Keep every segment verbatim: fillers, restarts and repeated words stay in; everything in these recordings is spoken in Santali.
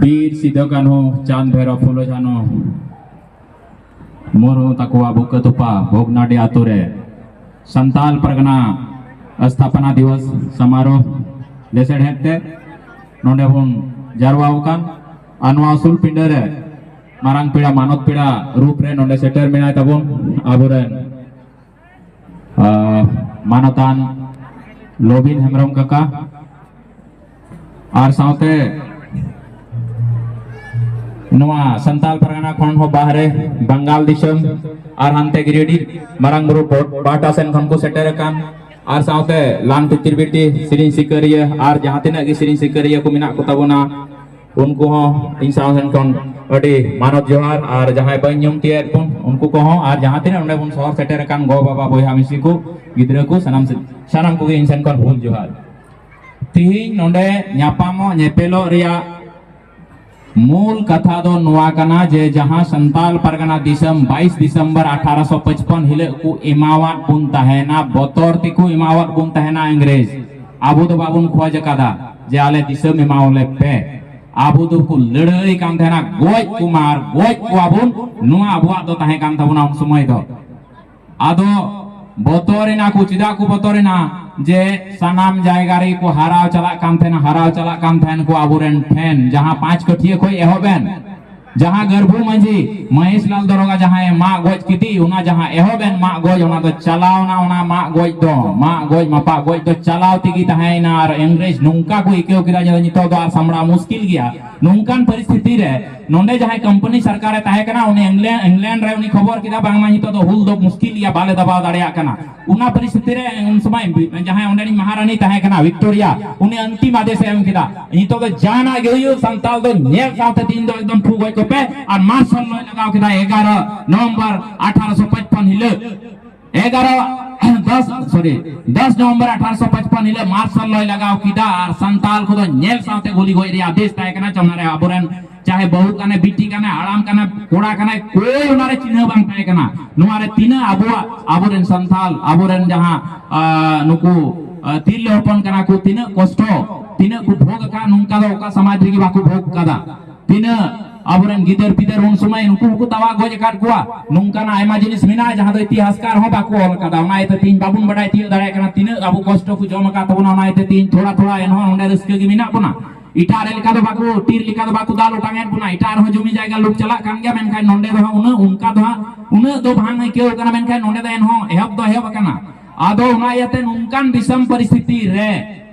ᱵᱤᱨ ᱥᱤᱫᱚ ᱠᱟᱹᱱᱦᱩ, ᱪᱟᱸᱫᱽ ᱵᱷᱮᱨᱚ, ᱯᱷᱩᱞᱚ ᱡᱷᱟᱱᱚ ᱢᱩᱨᱢᱩ ᱛᱟᱠᱚᱣᱟᱜ ᱵᱩᱠᱟᱹ ᱛᱚᱯᱟ ᱵᱷᱚᱜᱽᱱᱟᱰᱤ ᱟᱛᱳ ᱨᱮ ᱥᱟᱱᱛᱟᱞ ᱯᱟᱨᱜᱟᱱᱟ ᱥᱛᱷᱟᱯᱚᱱᱟ ᱫᱤᱵᱚᱥ ᱥᱚᱢᱟᱨᱳᱦ ᱞᱮᱥᱮᱲᱦᱮᱫ ᱛᱮ ᱱᱚᱰᱮ ᱵᱚᱱ ᱡᱟᱨᱣᱟ ᱟᱠᱟᱱ᱾ ᱟᱨ ᱱᱚᱣᱟ ᱩᱥᱩᱞ ᱯᱤᱸᱰᱟᱹ ᱨᱮ ᱢᱟᱨᱟᱝ ᱯᱮᱲᱟ, ᱢᱟᱱᱚᱛ ᱯᱮᱲᱟ ᱨᱩᱯ ᱨᱮ ᱱᱚᱰᱮ ᱥᱮᱴᱮᱨ ᱢᱮᱱᱟᱭ ᱛᱟᱵᱚᱱ ᱟᱵᱚᱨᱮᱱ ᱟᱨ ᱢᱟᱱᱚᱛᱟᱱ ᱞᱚᱵᱤᱱ ᱦᱮᱢᱵᱨᱚᱢ ᱠᱟᱠᱟ, ᱟᱨ ᱥᱟᱶᱛᱮ ᱱᱚᱣᱟ ᱥᱟᱱᱛᱟᱞ ᱯᱟᱨᱜᱟᱱᱟ ᱠᱷᱚᱱ ᱦᱚᱸ ᱵᱟᱦᱨᱮ ᱵᱟᱝᱜᱟᱞ ᱫᱤᱥᱚᱢ ᱟᱨ ᱦᱟᱱᱛᱮ ᱜᱤᱨᱤᱰᱤ ᱢᱟᱨᱟᱝ ᱵᱩᱨᱩ ᱯᱟᱦᱴᱟ ᱥᱮᱱ ᱠᱷᱚᱱ ᱠᱚ ᱥᱮᱴᱮᱨ ᱟᱠᱟᱱ, ᱟᱨ ᱥᱟᱶᱛᱮ ᱞᱟᱝ ᱛᱤᱛᱤᱨ ᱵᱤᱴᱤ ᱥᱮᱨᱮᱧ ᱥᱤᱠᱟᱹᱨᱤᱭᱟᱹ ᱟᱨ ᱡᱟᱦᱟᱸ ᱛᱤᱱᱟᱹᱜ ᱜᱮ ᱥᱮᱨᱮᱧ ᱥᱤᱠᱟᱹᱨᱤᱭᱟᱹ ᱠᱚ ᱢᱮᱱᱟᱜ ᱠᱚ ᱛᱟᱵᱚᱱᱟ, ᱩᱱᱠᱩ ᱦᱚᱸ ᱤᱧ ᱥᱟᱶ ᱥᱮᱱ ᱠᱷᱚᱱ ᱟᱹᱰᱤ ᱢᱟᱱᱚᱛ ᱡᱚᱦᱟᱨ᱾ ᱟᱨ ᱡᱟᱦᱟᱸᱭ ᱵᱟᱹᱧ ᱧᱩᱢ ᱛᱤᱭᱳᱜ ᱮᱫ ᱵᱚᱱ, ᱩᱱᱠᱩ ᱠᱚᱦᱚᱸ, ᱟᱨ ᱡᱟᱦᱟᱸ ᱛᱤᱱᱟᱹᱜ ᱱᱚᱰᱮ ᱵᱚᱱ ᱥᱚᱦᱚᱨ ᱥᱮᱴᱮᱨ ᱟᱠᱟᱱ ᱜᱚ ᱵᱟᱵᱟ ᱵᱚᱭᱦᱟ ᱢᱤᱥᱤ ᱠᱚ, ᱜᱤᱫᱽᱨᱟᱹ ᱠᱚ, ᱥᱟᱱᱟᱢ ᱥᱮ-, ᱥᱟᱱᱟᱢ ᱠᱚᱜᱮ ᱤᱧ ᱥᱮᱱ ᱠᱷᱚᱱ ᱦᱩᱞ ᱡᱚᱦᱟᱨ᱾ ᱛᱤᱦᱤᱧ ᱱᱚᱰᱮ ᱧᱟᱯᱟᱢᱚᱜ ᱧᱮᱯᱮᱞᱚᱜ ᱨᱮᱭᱟᱜ ᱢᱩᱞ ᱠᱟᱛᱷᱟ ᱫᱚ ᱱᱚᱣᱟ ᱠᱟᱱᱟ ᱡᱮ ᱡᱟᱦᱟᱸ ᱥᱟᱱᱛᱟᱞ ᱯᱟᱨᱜᱟᱱᱟ ᱫᱤᱥᱚᱢ ᱵᱟᱭᱤᱥ ᱰᱤᱥᱮᱢᱵᱚᱨ ᱟᱴᱷᱟᱨᱚᱥᱚ ᱯᱟᱸᱪᱯᱚᱱ ᱦᱤᱞᱳᱜ ᱠᱚ ᱮᱢᱟᱣᱟᱫ ᱵᱚᱱ ᱛᱟᱦᱮᱱᱟ, ᱵᱚᱛᱚᱨ ᱛᱮᱠᱚ ᱮᱢᱟᱣᱟᱫ ᱵᱚᱱ ᱛᱟᱦᱮᱱᱟ ᱤᱝᱨᱮᱡᱽ, ᱟᱵᱚ ᱫᱚ ᱵᱟᱵᱚᱱ ᱠᱷᱚᱡᱽ ᱟᱠᱟᱫᱟ ᱡᱮ ᱟᱞᱮ ᱫᱤᱥᱚᱢ ᱮᱢᱟᱣᱟᱞᱮ ᱯᱮ᱾ ᱟᱵᱚ ᱫᱚᱠᱚ ᱞᱟᱹᱲᱦᱟᱹᱭ ᱠᱟᱱ ᱛᱟᱦᱮᱱᱟ, ᱜᱚᱡ ᱠᱚᱢᱟ ᱟᱨ ᱜᱚᱡ ᱠᱚᱣᱟ ᱵᱚᱱ, ᱱᱚᱣᱟ ᱟᱵᱚᱣᱟᱜ ᱫᱚ ᱛᱟᱦᱮᱸ ᱠᱟᱱ ᱛᱟᱵᱚᱱᱟ ᱩᱱ ᱥᱚᱢᱚᱭ ᱫᱚ᱾ ᱟᱫᱚ ᱵᱚᱛᱚᱨᱮᱱᱟ ᱠᱚ᱾ ᱪᱮᱫᱟᱜ ᱠᱚ ᱵᱚᱛᱚᱨᱮᱱᱟ? ᱡᱮ ᱥᱟᱱᱟᱢ ᱡᱟᱭᱜᱟ ᱨᱮ ᱠᱚ ᱦᱟᱨᱟᱣ ᱪᱟᱞᱟᱜ ᱠᱟᱱ ᱛᱟᱦᱮᱱᱟ, ᱦᱟᱨᱟᱣ ᱪᱟᱞᱟᱜ ᱠᱟᱱ ᱛᱟᱦᱮᱱ ᱠᱚ ᱟᱵᱚᱨᱮᱱ ᱴᱷᱮᱱ, ᱡᱟᱦᱟᱸ ᱯᱟᱸᱪ ᱠᱟᱹᱴᱷᱤᱭᱟᱹ ᱠᱷᱚᱱ ᱮᱦᱚᱵ ᱮᱱ, ᱡᱟᱦᱟᱸ ᱜᱟᱹᱨᱵᱷᱩ ᱢᱟᱹᱡᱷᱤ ᱢᱚᱦᱮᱥ ᱞᱟᱞ ᱫᱚᱨᱚᱜᱟ ᱡᱟᱦᱟᱸᱭ ᱢᱟᱜ ᱜᱚᱡ ᱠᱮᱫᱮ, ᱚᱱᱟ ᱡᱟᱦᱟᱸ ᱮᱦᱚᱵ ᱮᱱ ᱢᱟᱜ ᱜᱚᱡ, ᱚᱱᱟ ᱫᱚ ᱪᱟᱞᱟᱣᱱᱟ, ᱚᱱᱟ ᱢᱟᱜ ᱜᱚᱡ ᱫᱚ, ᱢᱟᱜ ᱜᱚᱡ ᱢᱟᱯᱟᱜ ᱜᱚᱡ ᱫᱚ ᱪᱟᱞᱟᱣ ᱛᱮᱜᱮ ᱛᱟᱦᱮᱸᱭᱮᱱᱟ᱾ ᱟᱨ ᱤᱝᱨᱮᱡᱽ ᱱᱚᱝᱠᱟ ᱠᱚ ᱟᱹᱭᱠᱟᱹᱣ ᱠᱮᱫᱟ ᱡᱮ ᱱᱤᱛᱚᱜ ᱫᱚ ᱟᱨ ᱥᱟᱢᱵᱲᱟᱣ ᱢᱩᱥᱠᱤᱞ ᱜᱮᱭᱟ᱾ ᱱᱚᱝᱠᱟᱱ ᱯᱚᱨᱤᱥᱛᱷᱤᱛᱤ ᱨᱮ ᱱᱚᱰᱮ ᱡᱟᱦᱟᱸᱭ ᱠᱳᱢᱯᱟᱱᱤ ᱥᱚᱨᱠᱟᱨᱮ ᱛᱟᱦᱮᱸ ᱠᱟᱱᱟ, ᱩᱱᱤ ᱤᱝᱞᱮᱱᱰ, ᱤᱝᱞᱮᱱᱰ ᱨᱮ ᱩᱱᱤ ᱠᱷᱚᱵᱚᱨ ᱠᱮᱫᱟ, ᱵᱟᱝᱢᱟ ᱱᱤᱛᱚᱜ ᱫᱚ ᱦᱩᱞ ᱫᱚ ᱢᱩᱥᱠᱤᱞ ᱜᱮᱭᱟ, ᱵᱟᱞᱮ ᱫᱟᱵᱟᱣ ᱫᱟᱲᱮᱭᱟᱜ ᱠᱟᱱᱟ᱾ ᱚᱱᱟ ᱯᱚᱨᱤᱥᱛᱷᱤᱛᱤ ᱨᱮ ᱩᱱ ᱥᱚᱢᱚᱭ ᱡᱟᱦᱟᱸᱭ ᱚᱸᱰᱮᱱᱤᱡ ᱢᱟᱦᱟᱨᱟᱱᱤ ᱛᱟᱦᱮᱸ ᱠᱟᱱᱟ ᱵᱷᱤᱠᱴᱳᱨᱤᱭᱟ, ᱩᱱᱤ ᱚᱱᱛᱤᱢ ᱟᱫᱮᱥᱮ ᱮᱢ ᱠᱮᱫᱟ, ᱱᱤᱛᱚᱜ ᱫᱚ ᱡᱟᱦᱟᱱᱟᱜ ᱜᱮ ᱦᱩᱭᱩᱜ, ᱥᱟᱱᱛᱟᱞ ᱫᱚ ᱧᱮᱞ ᱥᱟᱶᱛᱮ ᱫᱤᱱ ᱫᱚ ᱮᱠᱫᱚᱢ ᱴᱷᱩ ᱜᱚᱡ ᱠᱚᱯᱮ᱾ ᱟᱨ ᱢᱟᱨᱥᱟᱞ ᱞᱚᱭ ᱞᱟᱜᱟᱣ ᱠᱮᱫᱟ ᱮᱜᱟᱨᱚ ᱱᱚᱵᱷᱮᱢᱵᱚᱨ ᱟᱴᱷᱟᱨᱚᱥᱚ ᱯᱟᱸᱪᱯᱚᱱ ᱦᱤᱞᱳᱜ᱾ ᱮᱜᱟᱨᱚ, ᱫᱚᱥ, ᱥᱚᱨᱤ, ᱫᱚᱥ ᱱᱚᱵᱷᱮᱢᱵᱚᱨ ᱟᱴᱷᱟᱨᱚᱥᱚ ᱯᱟᱸᱪᱯᱚᱱ ᱦᱤᱞᱳᱜ ᱢᱟᱨᱥᱟᱞ ᱞᱚᱭ ᱞᱟᱜᱟᱣ ᱠᱮᱫᱟ ᱟᱨ ᱥᱟᱱᱛᱟᱞ ᱠᱚᱫᱚ ᱧᱮᱞ ᱥᱟᱶᱛᱮ ᱜᱩᱞᱤ ᱜᱚᱡ ᱨᱮᱭᱟᱜ ᱟᱫᱮᱥ ᱛᱟᱦᱮᱸ ᱠᱟᱱᱟ᱾ ᱪᱮ ᱚᱱᱟᱨᱮ ᱟᱵᱚᱨᱮᱱ ᱪᱟᱦᱮ ᱵᱟᱹᱦᱩ ᱠᱟᱱᱮ, ᱵᱤᱴᱤ ᱠᱟᱱᱮ, ᱦᱟᱲᱟᱢ ᱠᱟᱱᱮ, ᱠᱚᱲᱟ ᱠᱟᱱᱮ, ᱠᱳᱭ ᱚᱱᱟᱨᱮ ᱪᱤᱱᱦᱟᱹ ᱵᱟᱝ ᱛᱟᱦᱮᱸ ᱠᱟᱱᱟ᱾ ᱱᱚᱣᱟᱨᱮ ᱛᱤᱱᱟᱹᱜ ᱟᱵᱚᱣᱟᱜ, ᱟᱵᱚᱨᱮᱱ ᱥᱟᱱᱛᱟᱞ, ᱟᱵᱚᱨᱮᱱ ᱡᱟᱦᱟᱸ, ᱟ, ᱱᱩᱠᱩ, ᱟ, ᱛᱤᱨᱞᱟᱹ ᱦᱚᱯᱚᱱ ᱠᱟᱱᱟ ᱠᱚ, ᱛᱤᱱᱟᱹᱜ ᱠᱚᱥᱴᱚ ᱛᱤᱱᱟᱹᱜ ᱠᱚ ᱵᱷᱳᱜᱽ ᱟᱠᱟᱫ, ᱱᱚᱝᱠᱟ ᱫᱚ ᱚᱠᱟ ᱥᱚᱢᱟᱡᱽ ᱨᱮᱜᱮ ᱵᱟᱠᱚ ᱵᱷᱳᱜᱽ ᱟᱠᱟᱫᱟ᱾ ᱛᱤᱱᱟᱹᱜ ᱟᱵᱚᱨᱮᱱ ᱜᱤᱫᱟᱹᱨ ᱯᱤᱫᱟᱹᱨ ᱩᱱ ᱥᱚᱢᱚᱭ ᱩᱱᱠᱩ ᱦᱚᱸᱠᱚ ᱛᱟᱣᱟ ᱜᱚᱡ ᱟᱠᱟᱫ ᱠᱚᱣᱟ᱾ ᱱᱚᱝᱠᱟᱱᱟᱜ ᱟᱭᱢᱟ ᱡᱤᱱᱤᱥ ᱢᱮᱱᱟᱜᱼᱟ, ᱡᱟᱦᱟᱸ ᱫᱚ ᱤᱛᱤᱦᱟᱥᱠᱟᱨ ᱦᱚᱸ ᱵᱟᱠᱚ ᱚᱞ ᱟᱠᱟᱫᱟ᱾ ᱚᱱᱟ ᱤᱭᱟᱹᱛᱮ ᱛᱤᱦᱤᱧ ᱵᱟᱵᱚᱱ ᱵᱟᱰᱟᱭ ᱛᱤᱭᱳᱜ ᱫᱟᱲᱮᱭᱟᱜ ᱠᱟᱱᱟ ᱛᱤᱱᱟᱹᱜ ᱟᱵᱚ ᱠᱚᱥᱴᱚ ᱠᱚ ᱡᱚᱢ ᱟᱠᱟᱫ ᱛᱟᱵᱚᱱᱟ᱾ ᱚᱱᱟ ᱤᱭᱟᱹᱛᱮ ᱛᱤᱦᱤᱧ ᱛᱷᱚᱲᱟ ᱛᱷᱚᱲᱟ ᱮᱱᱦᱚᱸ ᱱᱚᱸᱰᱮ ᱨᱟᱹᱥᱠᱟᱹ ᱜᱮ ᱢᱮᱱᱟᱜ ᱵᱚᱱᱟ᱾ ᱮᱴᱟᱜ ᱨᱮ ᱞᱮᱠᱟ ᱫᱚ ᱵᱟᱠᱚ, ᱛᱤᱨ ᱞᱮᱠᱟ ᱫᱚ ᱵᱟᱠᱚ ᱫᱟᱞ ᱚᱴᱟᱝ ᱮᱫ ᱵᱚᱱᱟ᱾ ᱮᱴᱟᱜ ᱨᱮᱦᱚᱸ ᱡᱚᱢᱤ ᱡᱟᱭᱜᱟ ᱞᱩᱴ ᱪᱟᱞᱟᱜ ᱠᱟᱱ ᱜᱮᱭᱟ, ᱢᱮᱱᱠᱷᱟᱱ ᱱᱚᱸᱰᱮ ᱫᱚ ᱦᱟᱸᱜ ᱩᱱᱟᱹᱜ, ᱚᱱᱠᱟ ᱫᱚ ᱦᱟᱸᱜ ᱩᱱᱟᱹᱜ ᱫᱚ ᱵᱟᱝ ᱟᱹᱭᱠᱟᱹᱣ ᱠᱟᱱᱟ, ᱢᱮᱱᱠᱷᱟᱱ ᱱᱚᱸᱰᱮ ᱫᱚ ᱮᱱᱦᱚᱸ ᱮᱦᱚᱵ ᱫᱚ ᱮᱦᱚᱵ ᱟᱠᱟᱱᱟ᱾ ᱟᱫᱚ ᱚᱱᱟ ᱤᱭᱟᱹᱛᱮ ᱱᱚᱝᱠᱟᱱ ᱫᱤᱥᱚᱢ ᱯᱚᱨᱤᱥᱛᱷᱤᱛᱤ ᱨᱮ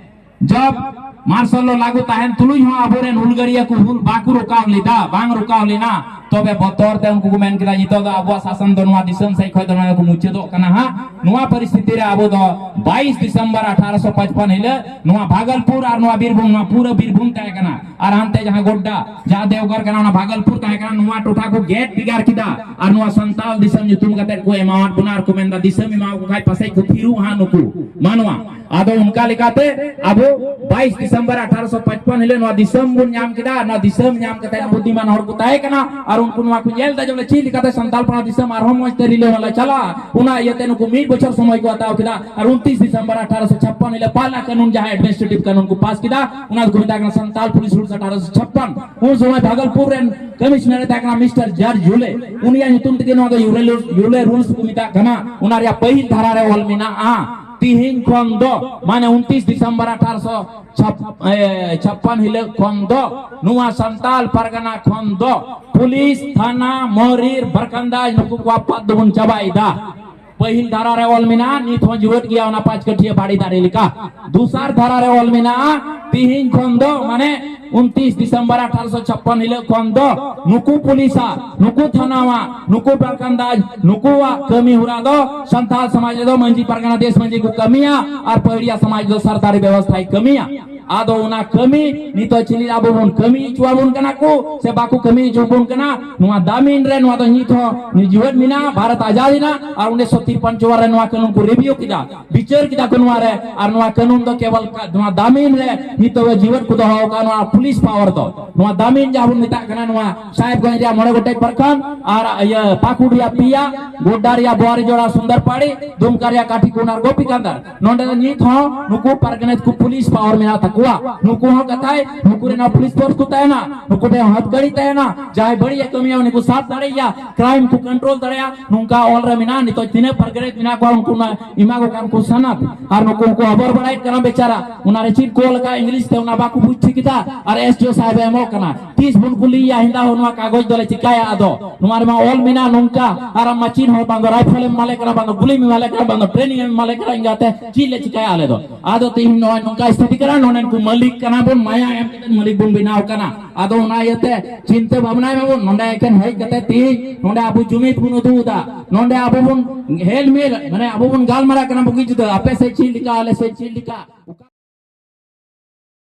ᱡᱚᱵ ᱢᱟᱨᱥᱟᱞ ᱞᱚ ᱞᱟᱹᱜᱩ ᱛᱟᱦᱮᱱ ᱛᱩᱞᱩᱡ ᱦᱚᱸ ᱟᱵᱚᱨᱮᱱ ᱦᱩᱞᱜᱟᱹᱨᱤᱭᱟᱹ ᱠᱚ ᱦᱩᱞ ᱵᱟᱠᱚ ᱨᱚᱠᱟᱣ ᱞᱮᱫᱟ, ᱵᱟᱝ ᱨᱚᱠᱟᱣ ᱞᱮᱱᱟ᱾ ᱛᱚᱵᱮ ᱵᱚᱛᱚᱨ ᱛᱮ ᱩᱱᱠᱩ ᱠᱚ ᱢᱮᱱ ᱠᱮᱫᱟ, ᱱᱤᱛᱚᱜ ᱫᱚ ᱟᱵᱚᱣᱟᱜ ᱥᱟᱥᱚᱱ ᱫᱚ ᱱᱚᱣᱟ ᱫᱤᱥᱚᱢ ᱥᱮᱫ ᱠᱷᱚᱱ ᱫᱚ ᱱᱚᱣᱟ ᱠᱚ ᱢᱩᱪᱟᱹᱫᱚᱜ ᱠᱟᱱᱟ ᱦᱟᱸᱜ᱾ ᱱᱚᱣᱟ ᱯᱚᱨᱤᱥᱛᱷᱤᱛᱤ ᱨᱮ ᱟᱵᱚ ᱫᱚ ᱵᱟᱭᱤᱥ ᱰᱤᱥᱮᱢᱵᱚᱨ ᱟᱴᱷᱟᱨᱚᱥᱚ ᱯᱟᱸᱪᱯᱟᱱ ᱦᱤᱞᱳᱜ ᱱᱚᱣᱟ ᱵᱷᱟᱜᱚᱞᱯᱩᱨ ᱟᱨ ᱱᱚᱣᱟ ᱵᱤᱨᱵᱷᱩᱢ, ᱱᱚᱣᱟ ᱯᱩᱨᱟᱹ ᱵᱤᱨᱵᱷᱩᱢ ᱛᱟᱦᱮᱸ ᱠᱟᱱᱟ, ᱟᱨ ᱦᱟᱱᱛᱮ ᱡᱟᱦᱟᱸ ᱜᱚᱰᱰᱟ, ᱡᱟᱦᱟᱸ ᱫᱮᱣᱜᱷᱚᱨ ᱠᱟᱱᱟ, ᱚᱱᱟ ᱵᱷᱟᱜᱚᱞᱯᱩᱨ ᱛᱟᱦᱮᱸ ᱠᱟᱱᱟ, ᱱᱚᱣᱟ ᱴᱚᱴᱷᱟ ᱠᱚ ᱜᱮᱫ ᱵᱷᱮᱜᱟᱨ ᱠᱮᱫᱟ ᱟᱨ ᱱᱚᱣᱟ ᱥᱟᱱᱛᱟᱞ ᱫᱤᱥᱚᱢ ᱧᱩᱛᱩᱢ ᱠᱟᱛᱮ ᱠᱚ ᱮᱢᱟᱣᱟᱫ ᱵᱚᱱᱟ ᱟᱨ ᱠᱚ ᱢᱮᱱᱫᱟ, ᱫᱤᱥᱚᱢ ᱮᱢᱟᱣᱟᱠᱚ ᱠᱷᱟᱡ ᱯᱟᱥᱮᱡ ᱠᱚ ᱛᱷᱤᱨᱩᱜ ᱦᱟᱸᱜ ᱱᱩᱠᱩ ᱢᱟᱱᱣᱟ᱾ ᱟᱫᱚ ᱚᱱᱠᱟ ᱞᱮᱠᱟᱛᱮ ᱟᱵᱚ ᱵᱟᱭᱤᱥ ᱰᱤᱥᱮᱢᱵᱚᱨ ᱟᱴᱷᱟᱨᱚᱥᱚ ᱯᱟᱸᱪᱯᱟᱱ ᱦᱤᱞᱳᱜ ᱱᱚᱣᱟ ᱫᱤᱥᱚᱢ ᱵᱚᱱ ᱧᱟᱢ ᱠᱮᱫᱟ᱾ ᱱᱚᱣᱟ ᱫᱤᱥᱚᱢ ᱧᱟᱢ ᱠᱟᱛᱮ ᱵᱩᱫᱽᱫᱷᱤᱢᱟᱱ ᱦᱚᱲ ᱠᱚ ᱛᱟᱦᱮᱸ ᱠᱟᱱᱟ ᱟᱨ ᱩᱱᱠᱩ ᱱᱚᱣᱟ ᱠᱚ ᱧᱮᱞ ᱮᱫᱟ ᱡᱮ ᱵᱚᱞᱮ ᱪᱮᱫ ᱞᱮᱠᱟᱛᱮ ᱥᱟᱱᱛᱟᱞ ᱯᱟᱲᱟ ᱫᱤᱥᱚᱢ ᱟᱨᱦᱚᱸ ᱢᱚᱡᱽ ᱛᱮ ᱨᱤᱞᱟᱹᱢᱟᱞᱟ ᱪᱟᱞᱟᱜᱼᱟ᱾ ᱚᱱᱟ ᱤᱭᱟᱹᱛᱮ ᱱᱩᱠᱩ ᱢᱤᱫ ᱵᱚᱪᱷᱚᱨ ᱥᱚᱢᱚᱭ ᱠᱚ ᱦᱟᱛᱟᱣ ᱠᱮᱫᱟ ᱟᱨ ᱩᱱᱛᱤᱥ ᱰᱤᱥᱮᱢᱵᱚᱨ ᱟᱴᱷᱟᱨᱚᱥᱚ ᱪᱷᱟᱯᱯᱟᱱ ᱦᱤᱞᱳᱜ ᱯᱟᱞᱟ ᱠᱟᱹᱱᱩᱱ, ᱡᱟᱦᱟᱸ ᱮᱰᱢᱤᱱᱤᱥᱴᱨᱮᱴᱤᱵᱷ ᱠᱟᱹᱱᱩᱱ ᱠᱚ ᱯᱟᱥ ᱠᱮᱫᱟ, ᱚᱱᱟ ᱫᱚᱠᱚ ᱢᱮᱛᱟᱜ ᱠᱟᱱᱟ ᱥᱟᱱᱛᱟᱞ ᱯᱩᱞᱤᱥ ᱨᱩᱞᱥ ᱟᱴᱷᱟᱨᱚᱥᱚ ᱪᱷᱟᱯᱯᱟᱱ᱾ ᱩᱱ ᱥᱚᱢᱚᱭ ᱵᱷᱟᱜᱚᱞᱯᱩᱨ ᱨᱮᱱ ᱠᱚᱢᱤᱥᱱᱟᱨ ᱮ ᱛᱟᱦᱮᱸ ᱠᱟᱱᱟ ᱢᱤᱥᱴᱟᱨ ᱡᱟᱨᱡ ᱭᱩᱞᱮ, ᱩᱱᱤᱭᱟᱜ ᱧᱩᱛᱩᱢ ᱛᱮᱜᱮ ᱱᱚᱣᱟ ᱫᱚ ᱭᱩᱞᱮ ᱨᱩᱞ-, ᱭᱩᱞᱮ ᱨᱩᱞᱥ ᱠᱚ ᱢᱮᱛᱟᱜ ᱠᱟᱱᱟ᱾ ᱚᱱᱟ ᱨᱮᱭᱟᱜ ᱯᱟᱹᱦᱤᱞ ᱫᱷᱟᱨᱟ ᱨᱮ ᱚᱞ ᱢᱮᱱᱟᱜᱼᱟ, ᱛᱤᱦᱤᱧ ᱠᱷᱚᱱ ᱫᱚ, ᱢᱟᱱᱮ ᱩᱱᱛᱤᱥ ᱰᱤᱥᱮᱢᱵᱚᱨ ᱟᱴᱷᱟᱨᱚᱥᱚ ᱪᱷᱟᱯ-, ᱮ, ᱪᱷᱟᱯᱯᱟᱱ ᱦᱤᱞᱳᱜ ᱠᱷᱚᱱ ᱫᱚ ᱱᱚᱣᱟ ᱥᱟᱱᱛᱟᱞ ᱯᱟᱨᱜᱟᱱᱟ ᱠᱷᱚᱱ ᱫᱚ ᱯᱩᱞᱤᱥ, ᱛᱷᱟᱱᱟ, ᱢᱚᱦᱨᱤᱨ, ᱵᱟᱨᱠᱟᱱᱫᱟᱡᱽ, ᱱᱩᱠᱩ ᱠᱚᱣᱟᱜ ᱯᱚᱫ ᱫᱚᱵᱚᱱ ᱪᱟᱵᱟᱭᱮᱫᱟ᱾ ᱯᱟᱹᱦᱤᱞ ᱫᱷᱟᱨᱟ ᱨᱮ ᱚᱞ ᱢᱮᱱᱟᱜᱼᱟ, ᱱᱤᱛ ᱦᱚᱸ ᱡᱤᱣᱮᱫ ᱜᱮᱭᱟ ᱚᱱᱟ ᱯᱟᱸᱪ ᱠᱟᱹᱴᱷᱤᱭᱟᱹ ᱵᱟᱲᱮ ᱫᱟᱨᱮ ᱞᱮᱠᱟ᱾ ᱫᱚᱥᱟᱨ ᱫᱷᱟᱨᱟ ᱨᱮ ᱚᱞ ᱢᱮᱱᱟᱜᱼᱟ, ᱛᱤᱦᱤᱧ ᱠᱷᱚᱱ ᱫᱚ, ᱢᱟᱱᱮ ᱩᱱᱛᱤᱥ ᱰᱤᱥᱮᱢᱵᱚᱨ ᱟᱴᱷᱟᱨᱚᱥᱚ ᱪᱷᱟᱯᱯᱟᱱ ᱦᱤᱞᱳᱜ ᱠᱷᱚᱱ ᱫᱚ ᱱᱩᱠᱩ ᱯᱩᱞᱤᱥᱟᱜ, ᱱᱩᱠᱩ ᱛᱷᱟᱱᱟᱣᱟᱜ, ᱱᱩᱠᱩ ᱵᱟᱨᱠᱟᱱᱫᱟᱡᱽ, ᱱᱩᱠᱩᱣᱟᱜ ᱠᱟᱹᱢᱤ ᱦᱚᱨᱟ ᱫᱚ ᱥᱟᱱᱛᱟᱲ ᱥᱚᱢᱟᱡᱽ ᱨᱮᱫᱚ ᱢᱟᱹᱡᱷᱤ ᱯᱟᱨᱜᱟᱱᱟ ᱫᱮᱥ ᱢᱟᱹᱡᱷᱤ ᱠᱚ ᱠᱟᱹᱢᱤᱭᱟ ᱟᱨ ᱯᱟᱹᱦᱲᱤᱭᱟ ᱥᱚᱢᱟᱡᱽ ᱫᱚ ᱥᱚᱨᱠᱟᱨᱤ ᱵᱮᱵᱚᱥᱛᱷᱟᱭ ᱠᱟᱹᱢᱤᱭᱟ᱾ ᱟᱫᱚ ᱚᱱᱟ ᱠᱟᱹᱢᱤ ᱱᱤᱛᱚᱜ ᱪᱤᱞᱤ ᱟᱵᱚ ᱵᱚᱱ ᱠᱟᱹᱢᱤ ᱦᱚᱪᱚ ᱟᱵᱚᱱ ᱠᱟᱱᱟ ᱠᱚ ᱥᱮ ᱵᱟᱠᱚ ᱠᱟᱹᱢᱤ ᱦᱚᱪᱚ ᱟᱵᱚᱱ ᱠᱟᱱᱟ, ᱱᱚᱣᱟ ᱫᱟᱢᱤᱱ ᱨᱮ ᱱᱚᱣᱟ ᱫᱚ ᱱᱤᱛ ᱦᱚᱸ ᱡᱤᱣᱮᱫ ᱢᱮᱱᱟᱜᱼᱟ᱾ ᱵᱷᱟᱨᱚᱛ ᱟᱡᱟᱫ ᱮᱱᱟ ᱟᱨ ᱩᱱᱤᱥᱥᱚ ᱛᱤᱨᱯᱟᱱ ᱪᱩᱣᱟᱱ ᱨᱮ ᱱᱚᱣᱟ ᱠᱟᱹᱱᱩᱱ ᱠᱚ ᱨᱤᱵᱷᱤᱭᱩ ᱠᱮᱫᱟ, ᱵᱤᱪᱟᱹᱨ ᱠᱮᱫᱟ ᱠᱚ ᱱᱚᱣᱟ ᱨᱮ, ᱟᱨ ᱱᱚᱣᱟ ᱠᱟᱹᱱᱩᱱ ᱫᱚ ᱠᱮᱵᱚᱞ ᱠᱟ-, ᱱᱚᱣᱟ ᱫᱟᱢᱤᱱ ᱨᱮ ᱱᱤᱛᱚᱜ ᱡᱤᱣᱮᱫ ᱠᱚ ᱫᱚᱦᱚ ᱟᱠᱟᱫ ᱱᱚᱣᱟ ᱯᱩᱞᱤᱥ ᱯᱟᱣᱟᱨ ᱫᱚ᱾ ᱱᱚᱣᱟ ᱫᱟᱢᱤᱱ ᱡᱟᱦᱟᱸ ᱵᱚᱱ ᱢᱮᱛᱟᱜ ᱠᱟᱱᱟ, ᱱᱚᱣᱟ ᱥᱟᱦᱮᱵᱽᱜᱚᱸᱡᱽ ᱨᱮᱭᱟᱜ ᱢᱚᱬᱮ ᱜᱚᱴᱮᱡ ᱯᱨᱚᱠᱷᱚᱸᱰ ᱟᱨ ᱤᱭᱟᱹ ᱯᱟᱹᱠᱩᱲ ᱨᱮᱭᱟᱜ ᱯᱮᱭᱟ, ᱜᱳᱰᱰᱟ ᱨᱮᱭᱟᱜ ᱵᱳᱣᱟᱨᱤᱡᱳᱲᱟ, ᱥᱩᱱᱫᱚᱨᱯᱟᱲᱤ, ᱫᱩᱢᱠᱟ ᱨᱮᱭᱟᱜ ᱠᱟᱴᱷᱤᱠᱩᱱ ᱟᱨ ᱜᱳᱯᱤᱠᱟᱱᱫᱟᱨ, ᱱᱚᱰᱮ ᱫᱚ ᱱᱤᱛ ᱦᱚᱸ ᱱᱩᱠᱩ ᱯᱟᱨᱜᱟᱱᱟ ᱠᱚ ᱯᱩᱞᱤᱥ ᱯᱟᱣᱟᱨ ᱢᱮᱱᱟᱜ ᱛᱟᱠᱚᱣᱟ᱾ ᱠᱚᱣᱟ᱾ ᱱᱩᱠᱩ ᱦᱚᱸ ᱠᱟᱛᱷᱟᱭ, ᱱᱩᱠᱩ ᱨᱮᱱ ᱦᱚᱸ ᱯᱩᱞᱤᱥ ᱯᱷᱳᱨᱥ ᱠᱚ ᱛᱟᱦᱮᱱᱟ, ᱱᱩᱠᱩ ᱴᱷᱮᱱ ᱦᱚᱸ ᱦᱟᱛᱠᱟᱹᱲᱤ ᱛᱟᱦᱮᱱᱟ, ᱡᱟᱦᱟᱸᱭ ᱵᱟᱹᱲᱤᱡ ᱮ ᱠᱟᱹᱢᱤᱭᱟ ᱩᱱᱤ ᱠᱚ ᱥᱟᱵ ᱫᱟᱲᱮᱭᱟᱭᱟ, ᱠᱨᱟᱭᱤᱢ ᱠᱚ ᱠᱚᱱᱴᱨᱳᱞ ᱫᱟᱲᱮᱭᱟᱜᱼᱟ᱾ ᱱᱚᱝᱠᱟ ᱚᱞ ᱨᱮ ᱢᱮᱱᱟᱜᱼᱟ᱾ ᱱᱤᱛᱚᱜ ᱛᱤᱱᱟᱹᱜ ᱯᱨᱮᱜᱽᱱᱮᱱᱴ ᱢᱮᱱᱟᱜ ᱠᱚᱣᱟ ᱩᱱᱠᱩ ᱚᱱᱟ ᱮᱢᱟ ᱠᱚ ᱠᱟᱱ ᱠᱚ ᱥᱟᱱᱟᱛ, ᱟᱨ ᱱᱩᱠᱩ ᱩᱱᱠᱩ ᱦᱚᱵᱚᱨ ᱵᱟᱲᱟᱭᱮᱫ ᱠᱟᱱᱟ ᱵᱮᱪᱟᱨᱟ, ᱚᱱᱟ ᱨᱮ ᱪᱮᱫ ᱠᱚ ᱚᱞ ᱟᱠᱟᱫ ᱤᱝᱞᱤᱥ ᱛᱮ ᱚᱱᱟ ᱵᱟᱠᱚ ᱵᱩᱡᱽ ᱴᱷᱤᱠ ᱮᱫᱟ, ᱟᱨ ᱮᱥ ᱰᱤ ᱳ ᱥᱟᱦᱮᱵ ᱮ ᱮᱢᱚᱜ ᱠᱟᱱᱟ᱾ ᱛᱤᱥ ᱵᱚᱱ ᱠᱩᱞᱤᱭᱮᱭᱟ ᱦᱮᱸᱫᱟ ᱦᱚᱲ ᱱᱚᱣᱟ ᱠᱟᱜᱚᱡᱽ ᱫᱚᱞᱮ ᱪᱤᱠᱟᱭᱟ? ᱟᱫᱚ ᱱᱚᱣᱟ ᱨᱮᱢᱟ ᱚᱞ ᱢᱮᱱᱟᱜᱼᱟ ᱱᱚᱝᱠᱟ, ᱟᱨ ᱟᱢ ᱢᱟᱪᱤᱱ ᱦᱚᱲ ᱵᱟᱝ ᱫᱚ ᱨᱟᱭᱯᱷᱚᱞ ᱮᱢ ᱮᱢᱟᱞᱮ ᱠᱟᱱᱟ, ᱵᱟᱝ ᱫᱚ ᱜᱩᱞᱤᱢ ᱮᱢᱟᱞᱮ ᱠᱟᱱᱟ, ᱵᱟᱝ ᱫᱚ ᱴᱨᱮᱱᱤᱝ ᱮᱢ ᱮᱢᱟᱞᱮ ᱠᱟᱱᱟ, ᱤᱱᱠᱟᱛᱮ ᱪᱮᱫ ᱞᱮ ᱪᱤᱠᱟᱭᱟ ᱟᱞᱮ ᱫᱚ? ᱟᱫᱚ ᱛᱮᱦᱮᱧ ᱱᱚᱜᱼᱚᱭ ᱱᱚᱝᱠᱟ ᱥᱛᱷᱤᱛᱤ ᱠᱟᱱᱟ, ᱱᱚᱰᱮᱱ ᱠᱚ ᱢᱟᱹᱞᱤᱠ ᱠᱟᱱᱟ ᱵᱚᱱ, ᱢᱟᱭᱟ ᱮᱢ ᱠᱟᱛᱮ ᱢᱟᱹᱞᱤᱠ ᱵᱚᱱ ᱵᱮᱱᱟᱣ ᱠᱟᱱᱟ᱾ ᱟᱫᱚ ᱚᱱᱟ ᱤᱭᱟᱹᱛᱮ ᱪᱤᱱᱛᱟᱹ ᱵᱷᱟᱵᱽᱱᱟᱭ ᱢᱟᱵᱚᱱ, ᱱᱚᱰᱮ ᱮᱠᱮᱱ ᱦᱮᱡ ᱠᱟᱛᱮ ᱛᱮᱦᱮᱧ ᱱᱚᱰᱮ ᱟᱵᱚ ᱡᱩᱢᱤᱫ ᱵᱚᱱ ᱩᱫᱩᱜ ᱮᱫᱟ, ᱱᱚᱰᱮ ᱟᱵᱚ ᱵᱚᱱ ᱦᱮᱞ ᱢᱮᱞ, ᱢᱟᱱᱮ ᱟᱵᱚ ᱵᱚᱱ ᱜᱟᱞᱢᱟᱨᱟᱜ ᱠᱟᱱᱟ ᱵᱩᱜᱤ ᱡᱩᱫᱟᱹ, ᱟᱯᱮ ᱥᱮᱫ ᱪᱮᱫ ᱞᱮᱠᱟ, ᱟᱞᱮ ᱥᱮᱫ ᱪᱮᱫ ᱞᱮᱠᱟ᱾